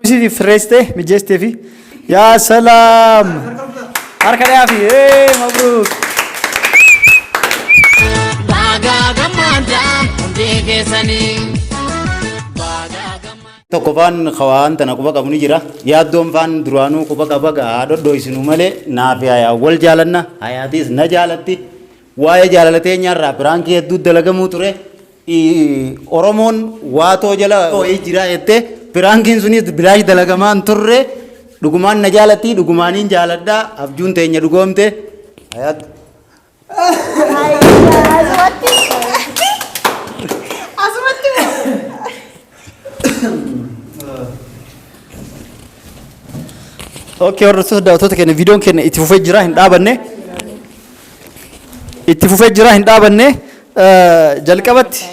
Isiitiif sirreessitee mijeessitee fi yaa salaam harka dhayaa fi ee mabruuk. Bagaa gammadaan hundee keessanii. Bagaa gammadaan. Tokko faan waan tana quba qabu ni jira. Yaaddoon faan duraanuu quba qaba gaa dhodhooysinu malee naafi hayaa wal jaalanna hayaatis na jaalatti. Waa'ee jaalala teenyaarraa piraankii hedduu dalagamuu ture. Oromoon waatoo jala wayii jira jettee piraankiin sunis bilaash dalagamaa hin turre. Dhugumaan na jaalatti dhugumaaniin jaaladha abjuun teenya dhugoomte. Hayaat. Asumatti. Asumatti. Okay, hordoftoota daawwattoota keenya viidiyoon keenya itti fufee jira hin dhaabanne. Itti fufee jira hin dhaabanne jalqabatti.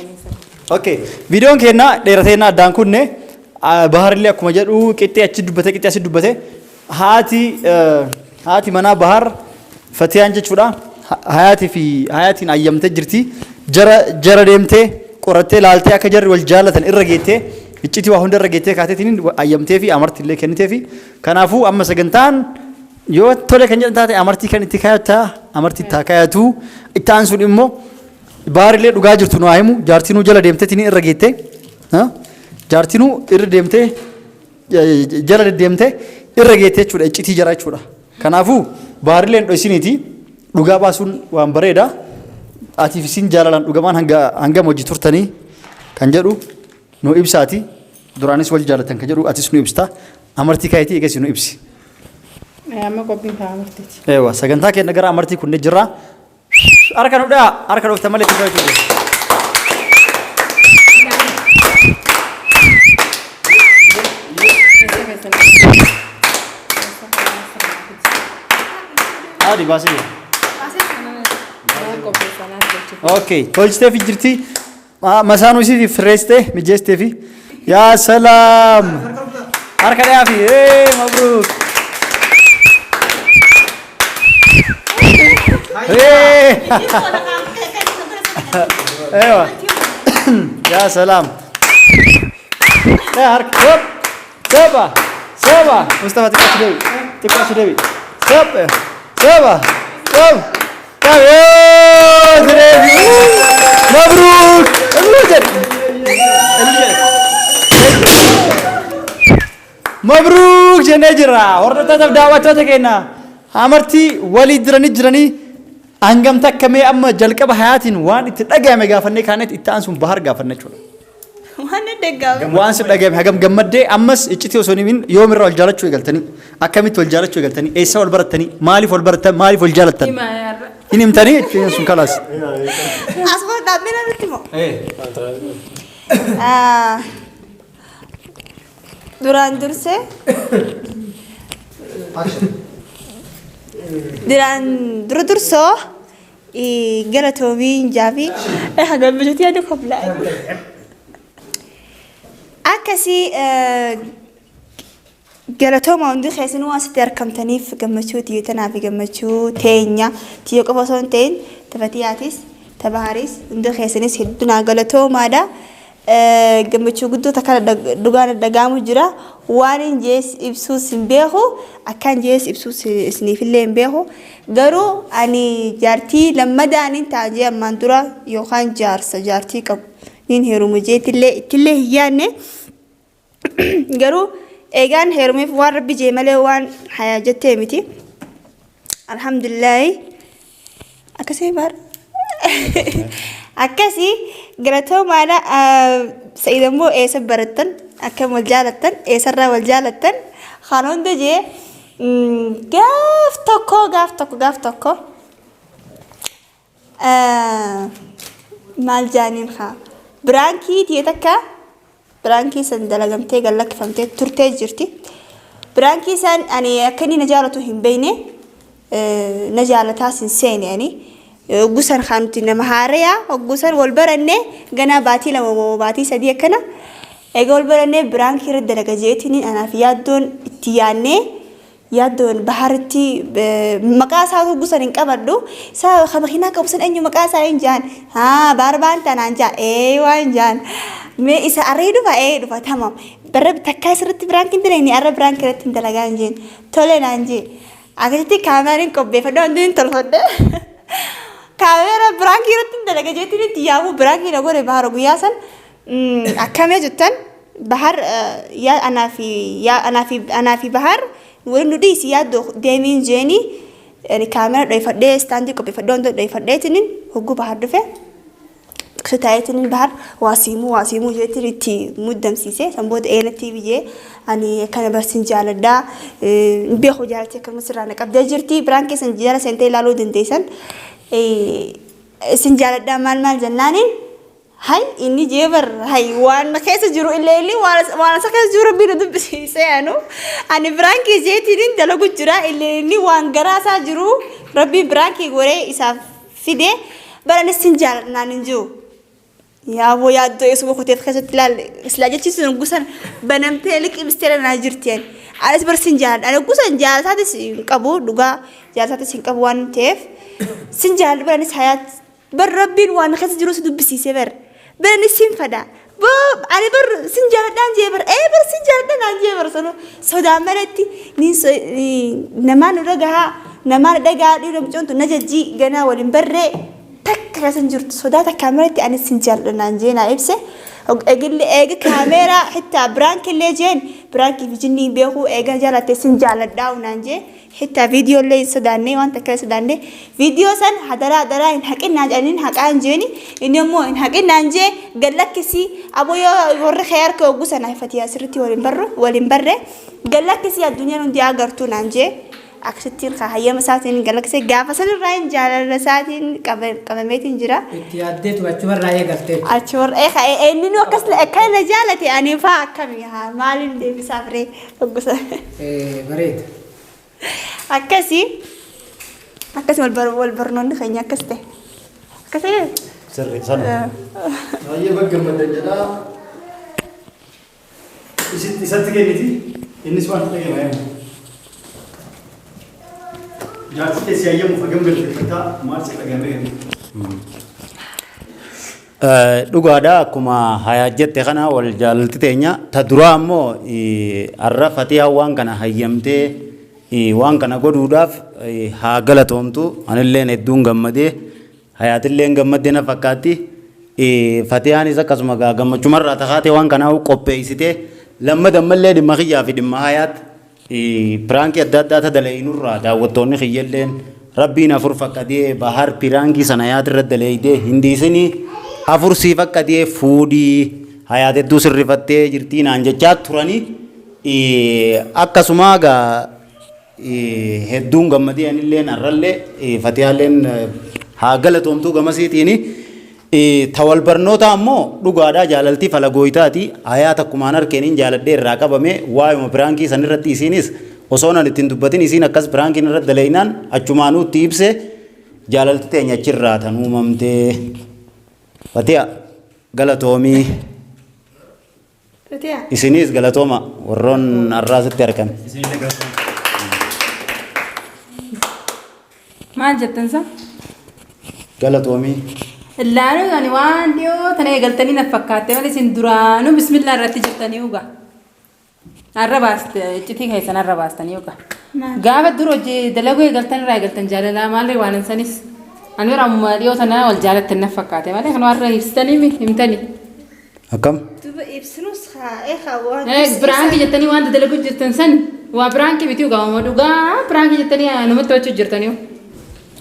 Okay, viidiyoon keenya dheeratee addaan kunne Baharillee akkuma jedhu qixxee achi dubbate qixxee asi dubbate haati haati manaa Bahar Fatiyaan jechuudha. Hayaatii fi Hayaatiin ayyamtee jirti. Jara jara deemtee qorattee laaltee akka jarri wal jaalatan irra geettee iccitii waa hunda irra geettee kaateetiin ayyamtee fi amartii illee kennitee fi kanaafuu amma sagantaan yoo tole kan jedhan taate amartii kan itti kaayata amartii itti haa kaayatu itti aansuun immoo Baarillee dhugaa jirtu nu haa himu jaartinuu jala deemteetiin irra geettee jaartinuu irra deemtee jala deddeemtee irra geettee jechuudha iccitii jara jechuudha. Kanaafuu baarillee hin dhoysiniiti dhugaa baasuun waan bareeda. Atiif isin jaalalaan dhugamaan hanga hangam hojii turtanii kan jedhu nu ibsaati. Duraanis wal jaalatan kan jedhu atis nu ibsita. Amartii kaayitii eegas nu ibsi. Amma qophiin kaa amartiiti. Eewa sagantaa keenya gara amartii kunneen jirra. Harka nu dha'a harka dhooftan malee itti jechuudha. Haadhi baasee jira. Okay, tolchitee fi jirti. Masaanuu isiitiif sirreessitee mijeessitee fi yaa salaam harka dhayaa fi ee mabruuk. Ee eewa yaa salaam. Dhaya harka hop saba saba Mustafa xiqqoo achi deebi xiqqoo achi deebi sab saba sab Mabruuk! Mabruuk jennee jirra. Hordoftootaaf daawwattoota keenya amartii walii diranii jiranii hangam takka mee amma jalqaba hayaatiin waan itti dhagahame gaafannee kaanetti itti aansuun bahar gaafanna jechuudha. Waan dhaggaame. Waan si dhagahame hagam gammaddee ammas iccitii osoo hin himin yoomirraa wal jaalachuu eegaltanii akkamitti wal jaalachuu eegaltanii eessa wal barattanii maaliif wal barattan maaliif wal jaalattan Himaa yaarra. hin himtanii jechuun sun kalaas. Asuma dhaabbee namitti moo? Duraan dursee duraan dura dursoo Galatoomii jaafi gammachuutti yaadu koblaa. Akkasii galatooma hundi keessanuu waan asitti argamtaniif gammachuu tiyya tanaa fi gammachuu teenya tiyya qofa osoo hin ta'in tafatiyaatis tabahaaris hundi keessanis hedduu naa galatoomaadha. Gammachuu guddoo takka dhugaan dhaga'amu jira. Waan hin jees ibsuus hin beeku. Akkaan jees ibsuus isiniifillee hin beeku. Garuu ani jaartii lammadaan hin ta'a jee ammaan dura yookaan jaarsa jaartii qabu niin heerumu jeetillee ittillee hin yaadne. Garuu eegaan heerumeef waan rabbi jee malee waan hayaa jettee miti. Alhamdulillaahi. Akkasii bar. Akkasii galatoomaadha. Sa'id ammoo eessa barattan akkam wal jaalattan eessarraa wal jaalattan kan hunda jee gaaf tokko gaaf tokko gaaf tokko maal jaaniin haa biraankii tiyya takka Piraankii san dalagamtee gad lakkifamtee turtee jirti. Piraankii san ani akka inni na jaalatu hin beekne na jaalataas hin seene ani. Hogguu san kan nuti nama haaraya hogguu san wal baranne ganaa baatii 2 moo baatii 3 akkana. Egaa wal barannee piraankii irra dalaga jeetiin anaaf yaaddoon itti yaannee Yaaddoon Baharitti maqaa isaa hogguu san hin qabadhu. Isa ka makiinaa qabu san eenyu maqaa isaa hin jaan. Haa Bahar Baantaa naan jaa. Ee waan jaan. Mee isa arree dhufa ee dhufa tamam. Barra takkaa isirratti prank hin dalagne arra prank irratti hin dalagaa hin jeen. Tole naan jee. Akkasitti kaameraan qopheeffadhe wanti hin tolfadhe. Kaameera prank irratti hin dalaga jeetiin itti yaa'u prank na godhe Bahar guyyaa san akkamee jettan Bahar yaa anaa fi yaa anaa fi anaa fi Bahar waliin nu dhiisi yaaddoo deemiin jeeni kaamera dhoyfadhee istaandii qopheeffadhee wanta dhoyfadheetiin hogguu Bahar dhufe taa'eetiin Bahar waa siimuu waa siimuu jeetiin itti muddamsiise. San booda eenatti biyyee ani akkana barsiin jaaladhaa hin beeku jaalatti akkasumas irraa na qabdee jirti biraan keessan jala seentee ilaaluu dandeessan isin jaaladhaa maal maal jennaaniin hay inni jee bar hay waan na keessa jiru illee illee waan isa keessa jiru rabbii na dubbisiisee anu ani biraan keejeetiin dalagu jira illee inni waan garaa isaa jiru rabbiin biraan kee godhee isaaf fide bara sin jaaladha hin jiru. Yaaboo yaaddoo eessuma kuteef keessatti ilaalle silaa jechi sun gusan banamtee liqimstee naa jirti ani. Anis bar sin jaaladha. Ani gusan jaalataatis hin qabu dhugaa jaalataatis hin qabu waan ta'eef sin jaaladha bara anis hayaat bar rabbiin waan keessa jiru si dubbisiisee bar bara anis sin fada. Ani bar sin jaaladhaan jee bar ee bar sin jaaladha naan jee bar sanu sodaan malatti namaan nu dhagahaa namaan dhagaa dhiira mucoon tun na jajjii ganaa waliin barree takka keessa hin jirtu sodaa takkaa malatti anis sin jaaladha naan jee naa ibse. Egillee eega kaameeraa hittaa biraankillee jeen biraankii fi jinnii hin beekuu eega jaalatte sin jaaladhaa naan jee hittaa viidiyooillee hin sodaanne waan takka hin sodaanne viidiyoo san hadaraa hadaraa hin haqin naan jedhaniin haqaa hin jeeni inni immoo hin haqin naan jee gad lakkisii aboo yoo warri kee harka hogguu sana fatiyaa sirriitti waliin barru waliin barre gad lakkisii addunyaan hundi agartuu naan jee akkasittiin hayyama isaatiin gad lakkisee gaafa sanirraa hin jaalala isaatiin qabameetiin jira. Itti yaaddeetu achumarraa eegaltee. Achumarra inni nu akkas akka na jaalate ani faa akkami haa maaliin deebisaaf ree hoggusa. Bareeda. Akkasii akkasii wal barnoonni keenya akkas ta'e. Akkasii. Sirri sana. Baay'ee baga gammaddan jedhaa. Isatti kenniti innis waan dhaga'ame yaama. Jaarsi keessi hayyamuuf hagam galateeffataa maal si dhaga'ame kennu? Dhugaadha akkuma hayaa jette kana wal jaalalti teenya ta duraa ammoo har'a Fatihaa waan kana hayyamtee waan kana godhuudhaaf haa galatoomtu anilleen hedduun gammadee hayaatilleen gammadde na fakkaatti Fatihaanis akkasuma gammachumarraa takaatee waan kanaa qopheessitee lammada ammallee dhimma kiyyaa fi dhimma hayaat piraankii adda addaa ta daleeynurraa daawwattoonni kiyyalleen rabbiin afur fakkatee Bahar piraankii sana hayaat irra daleeydee hin dhiisinii afur sii fakkatee fuudhii hayaat hedduu sirrifattee jirtii naan jechaa turanii akkasuma gaa hedduun gammadee anilleen har'allee Fatihaalleen haa galatoomtuu gamasiitiini. Ta wal barnoota ammoo dhugaadhaa jaalaltii falagooytaati hayaat akkumaan harkeeniin jaaladhee irraa qabame waayuma piraankii san irratti isiinis osoo nan ittiin dubbatin isiin akkas piraankiin irratti daleeynaan achumaanuu itti ibse jaalalti teenya achirraa tan uumamtee. Fatiha galatoomii. Fatiha. Isinis galatooma warroon har'aa sitti argame. Maal jettan sa? Galatoomii. Illaanuu ani waan dhiyoo tana eegaltanii na fakkaatte malee isin duraanuu bismillaa irratti jirtanii uga. Har'a baaste iccitii keessan har'a baastanii uga. Gaafa dur hojii dalaguu eegaltan irraa eegaltan jaalalaa maallee waan hin sanis. Ani yeroo ammaa dhiyoo tana wal jaalattan na fakkaate malee kan warra ibsitanii himtanii. Akkam? Duba ibsinus haa eegaa waan. Piraanki jettanii waan dalaguu jirtan san waa piraanki miti ugaamama dhugaa piraanki jettanii namatti hojjechuu jirtanii.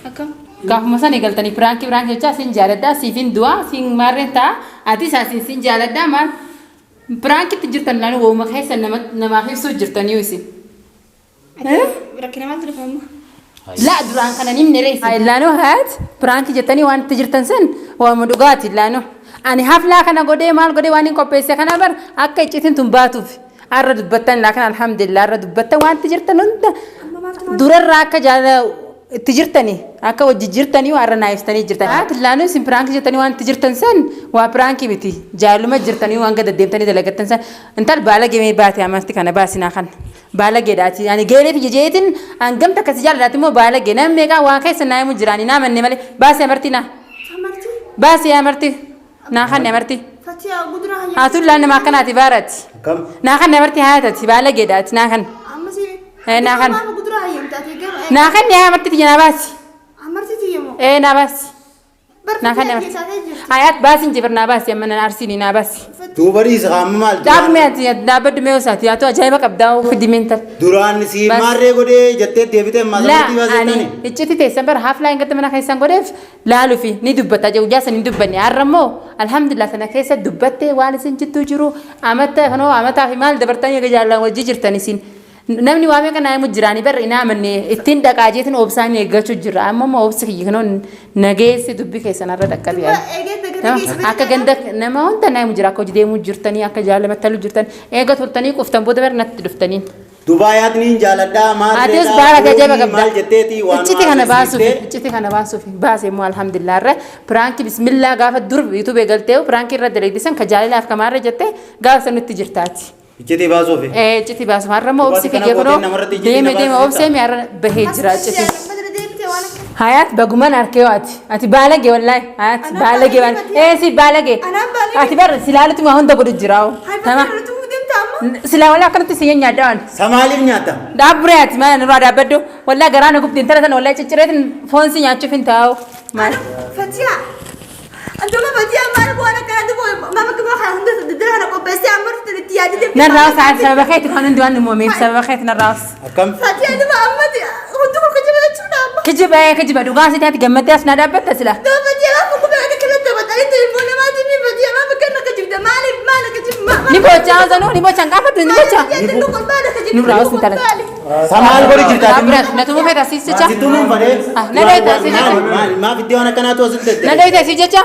Akkam? Gaafuma san eegaltanii piraanki piraanki jechaa sin jaaladhaa siifin du'aa siin maarreen ta'a atis asiin sin jaaladhaa maal piraankitti jirtan laanu wooma keessa namaaf ibsuu jirtanii isin. Rakkina maaltu dhufa amma? Laa duraan kana nimne reessi. Laanoo haat piraankii jettanii waan itti jirtan san waanuma dhugaati laanoo. Ani haflaa kana godhee maal godhee waan hin qopheesse kana bar akka iccitiin tun baatuuf har'a dubbattan laa kana alhamdulillah har'a dubbattan waan itti jirtan hunda durarraa akka jaala itti jirtanii akka wajji jirtanii har'a naa ibsitanii jirtan. Haati laanoo isin piraankii jettanii waan itti jirtan san waa piraankii miti jaaluma jirtanii waan gad deddeemtanii dalagattan san intal baala gemee baate amarti kana baasinaa kana. Baalageedha ati ani geelee tiyya jeetin hangam takka si jaalladha ati immoo baalagee nama meeqaa waan keessa naa himu jiraani naa manne malee baasi amartii naa Amartii? baasi amartii naa kanne amartii. Fatiyaa gudura hayya. Haa laan nama akkanaati baarati. Akkam? Naa kan namarti haayatati baala geedhaati naa kan. Amma si. Eh, naa kan. Maama gudura hayyamta ati gama. Naa kan yaa amarti tiyya naa baasi. Amarti tiyya moo? Ee naa baasi. Bar Naa kan fatiyaa namarti. keessaa ta'e jirti. Hayaat baasiin jibir naa baasi amma nan arsiini naa baasi. Duuba dhiisa amma maal? Dhaabme ati dhaabbadhu mee osaati yaa ajaa'iba qabdaa fidi meental. Duraan si Bas. maarree godhee jettee deebitee ammaa Laa samartii baasee ani tani. icciti teessan bara haaflaa hin gatte mana keessan godheef laaluufi ni dubbata guyyaa san hin dubbanne har'a immoo alhamdulillah sana keessa dubbattee waan isin jittuu jiru amata kanoo amataa fi maal dabartanii eega jaalallaan wajji jirtan isin namni waa meeqa naa himu jiraanii barra hin amanne ittiin dhaqaa jeetiin obsaan eeggachuu jira amma immoo obsi kiyya kanoo nageessi dubbii keessan har'a dhaqqabe. Akka ganda nama hunda naa himu jira akka hojii deemuu jirtanii akka jaalamattalu jirtan eega turtanii quftan booda bara natti dhuftanii. Duuba yaadni hin jaaladhaa Atis maarreedhaa baala ajaa'iba qabda. maal jetteeti waan Icciti kana baasuuf icciti kana baasuuf baase immoo alhamdulillah irra piraanki bismillaa gaafa dur yuutuubee galtee piraanki irra dalagdisan ka jaalalaaf kamaarra jettee gaafa san nutti jirtaati. Icciti baasuuf. Ee icciti baasuuf har'a immoo obsi Dubaati kana kiyya kunoo gooteen namarratti iccitii deeme na deeme baasisita. obsee mi har'a bahee jira icciti. Badra deemtee waan akka. Hayaat baguman harkee ati ati baalage wallahi hayaat Anaan baalage baalage waan Fatiyaa. ee si baalage Anaan baalage. ati bar silaalutu waa hunda godhu jira Hai tama fatiyaa nuti deemta amma. silaa walaa akkanatti si nyaadha waan. Sa maaliif nyaatta? Dhaabbure ati maal nurraa dhaabbadhu wallaa garaa na gubdi intala sana wallaa ciccireetin foon si nyaachuuf hin taa'u maal Fatiyaa. Antuma fatiyaa maal waan akkana duuba maama gama kana hunda dira kana qopheessee amma dhufte itti yaadee deemte. Narraa sa'aati sababa keeti kan hundi waan uumameef sababa keeti narraa Akkam? Fatiyaa duuba amma hundi kun kijiba jechuudha amma. Kijiba ee kijiba dhugaa si taati gammaddee as naa dhaabbatta sila Duuba fatiyaa maama gubee akka kanatti taphatanii ilmoo namaatiin ni fatiyaa maama kana kijibda maaliif maal kijibda ni boochaa sanuu ni boochaan gaafatu ni boochaa Nurraa os intala. Sa maal godhi jirta? Dhaabbure ati na tumuu feeta siis jecha Si tumuun fadhee. Ah, na dhoyta si jecha. Maal maaf iddoo waan akkanaatu as hin Na dhoyta si jecha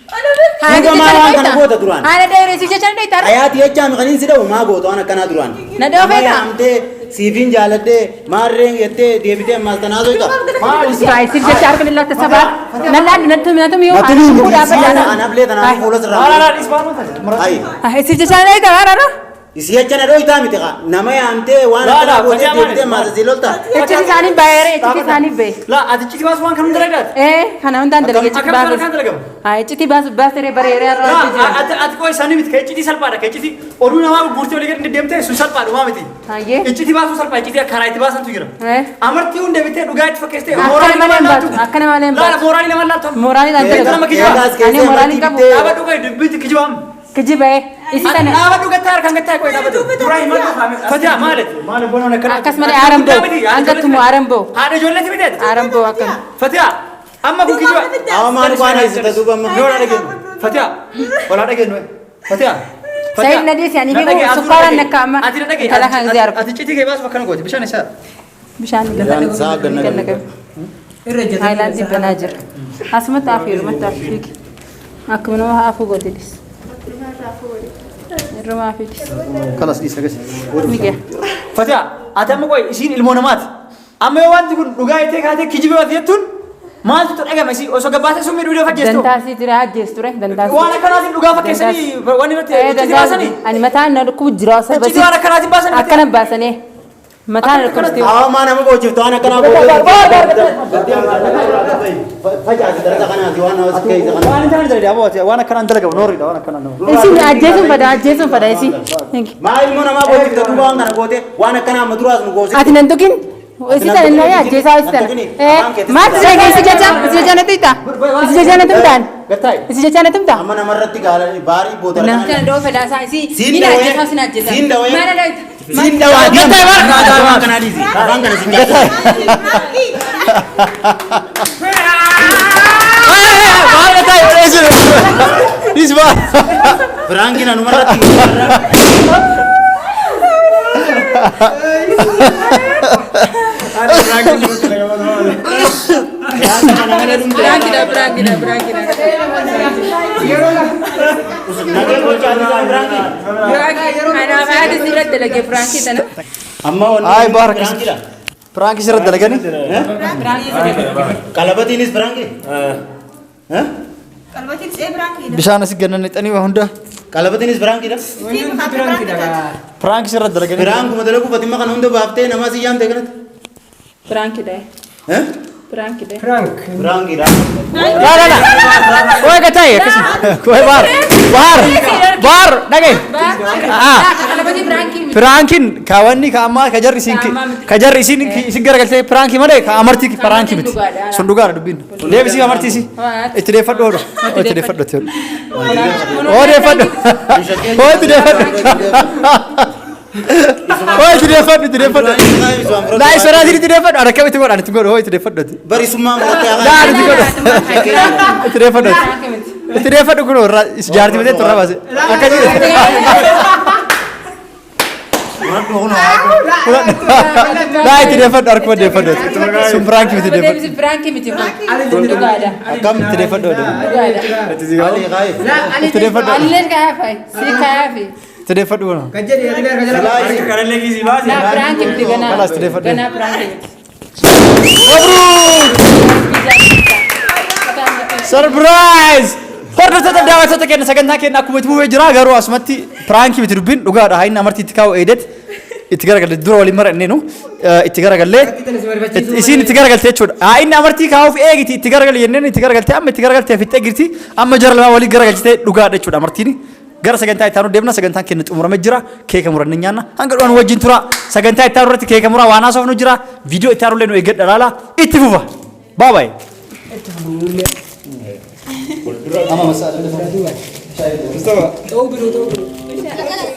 Duuba maal waan kana goota duraan? Haala dheeree si jecha na dhoyta Hayaati jechaa miqaniin si dha'u maa goota waan akkanaa duraan? Na dha'u feeta? Yaamtee siifiin jaaladhee maarreen jettee deebitee ammaas tanaa soita. Siif jecha harka lillaatti sabaa na laaddu na tumi na tumi yoo Na tumi fuudhaa miti. Anaaf lee tanaan fuula sirraa. Ayi. Siif jecha na dhoyta haala Isii jecha na dho'itaa miti kaa. Nama yaamtee waan Laa, akkanaa laa, gootee Fatiyaa deebitee maali? ammaas asii lolta. Iccitii isaanii baay'ee iccitii isaanii bahe. Laa ati iccitii baasu waan kan hunda dalagaati. Ee kana hundaan dalagee iccitii Akkamitti waan baasuuf. kan dalagamu? Haa iccitii baasuuf baasiree bareeree har'a Laa hojii jira. ati ati qoy isaanii miti ka iccitii salphaadha ka iccitii oduu namaa gurgurtee olii gadi deemtee sun salphaadha maa miti. Hayyee. Iccitii baasuu salphaa iccitii karaa itti baasantu jira. Eh. Amartii hunda bitee dhugaa itti fakkeessitee Akkana malee hin baatu. Akkana malee hin Laala baatu. mooraalii nama laaltu. Mooraalii dhaan Intala dalagu. nama kijibaa. Eegaas keessee Ani mooraalii amartii qabu. bittee. Dhaabadhu qoy dubbiitti kijibaam. Kijiba ee. Isi sana Dhaabadhu gattaa harkaan gattaa qoy dhaabadhu. Fatiyaa maali? akkas malee aaran ba'u. Hangattumu aaran ba'u. Haadha ijoolleetti biteeti. Aaran ba'u akkana. Fatiyaa amma kun kijiba. Awa maal waan haysita duuba amma. Yoo walaa dhageenyu. Fatiyaa walaa dhageenyu. Fatiyaa. Saayid na dhiisi ani fi sukkaaraan akka amma Ati na dhagaye. intala kan gisee argu. Ati citii kee baasuuf akkana gooti bishaan isaa. Bishaan Bishaan isaa ganna ganna. Irra jala. Haayilaandii banaa jira. Asumatti afiirumatti afiigi. Akkuma nama haafuu gootilis. Irrumaa afiigis. Kalas dhiisa gasi. Ni gaha. Fatiyaa ati amma qoy isiin ilmoo namaati. Amma yoo wanti kun dhugaa jettee kaatee kijiba baate jettuun maaltu dhagama isii osoo gabbaasee sun miidhuu fakkeessu. Dantaasii jira ajjees ture dantaasii. Waan akkanaatiin dhugaa fakkeessanii waan irratti iccitii baasanii. Ani mataan na dhukkubu jira osoo Iccitii waan akkanaatiin baasanii. Akkana baasanii mataan na dhukkubsitu. Awa maa nama boojiftu waan akkanaa gootee. Facaasi darasa kanaati waan nama si keessa kana. Waan hin taane dalagee aboo waan akkanaan dalagamu noorriidha waan akkanaan nama. Isin ajjeesuun fada ajjeesuun fada isin. Maa ilmoo namaa boojifta duuba waan kana gootee waan akkanaa amma duraas nu goosifte. Ati nan tuqin. Isi sana inni ajjeesaa isi sana. Maal si jecha isi jecha isi jecha na tuqta. Isi jecha na tumtaan. Gattaa'e. Isi jecha na tumta. Amma namarratti gaala baarii boota. Kana doo fedhaasaa isi. Siin Ni dhawee. ajjeesaa sin ajjeesaa. Siin dhawee. Maal dhawee? Siin dhawaa. Gattaa'e maal? Afaan kanaa dhiisi. Afaan kana siin gattaa'e. Maal gattaa'e? Dhiisi baal. Firaankiin anumarratti. Biraankidha biraankidha biraankidha. Nagee gochaa isaa firaankii. Kanaaf haati sirratti dalagee biraankii tana. Amma wanni Ay, baara akkas- firaankiidha. Piraankii sirratti dalaganii. Qalabatiinis firaankii. Qalbatiin see biraankiidha. Bishaan asii gannan nixanii waa hunda. Qalabatiinis firaankiidha. Biraankidha. Piraankii sirratti dalaganii. Firaankuma dalaguu Fatima kana hunda baaftee nama si yaamte kanatti. Biraankidha. Eh? Prank dha. Prank. Prankiidha. Laa laa laa. Kooy gataa akkasuma. Kooy baar. Baar. Baar dhagaye. Ah. Kalabati prank miti. Prankiin kaawwanni ka ammaa ka jarri isin ka jarri isin isin garagaltee prankii malee ka amartii prankii miti. Sun dhugaadha dubbiin. Deebisii amartii si. Itti deeffadhu oolu. Itti deeffadhu itti oolu. Oo deeffadhu. Oo itti deeffadhu. Oo itti deeffadhu itti deeffadhu. Laa isoraatiin itti deeffadhu. Ana akkamitti godha ani itti godhu oo itti deeffadhu. Barisummaan fudhattee Laa ani itti godhu. Itti deeffadhu. Itti deeffadhu kunoo irraa jaartii matee turraa baase. Akkasii. Laa itti deeffadhu harkuma deeffadhu. Sun prank miti deeffadhu. Deebisi prank miti kun. Dhugaadha. Akkam Itti deeffadhu. Dhugaadha. Ali kaayif. Itti deeffadhu. Allee kaayafi. Si kaayafi. Itti deeffadhu kunoo. Kan jedhe yaadni harka jala. Silaa Kanallee kiisii baase. Laa prank miti ganaa. Kalaas itti deeffadhu. Ganaa prank miti. Mabruuk! Surprise! Hordoftoota daawwattoota keenya sagantaa keenya akkuma itti fufee jira garuu asumatti prankii miti dubbiin dhugaadha haa inni amartii itti kaa'u eedet itti garagalle dura waliin mara inneenu itti garagallee isiin itti garagalte jechuudha. Haa inni amartii kaa'uuf eegiti itti garagalle jenneen itti garagalte amma itti garagaltee fixxee jirti amma jara lamaa waliin garagalchitee dhugaadha jechuudha amartiin. Gara sagantaa itti aanu deemna sagantaan keenya xumuramee jira keeka murannee nyaanna hanga dhumaan wajjin tura sagantaa itti aanu irratti keeka muraa waan haasofnu jira viidiyoo itti aanu illee nu eeggadha laala itti fufa. Bye bye. Ta'uu biroo ta'uu biroo.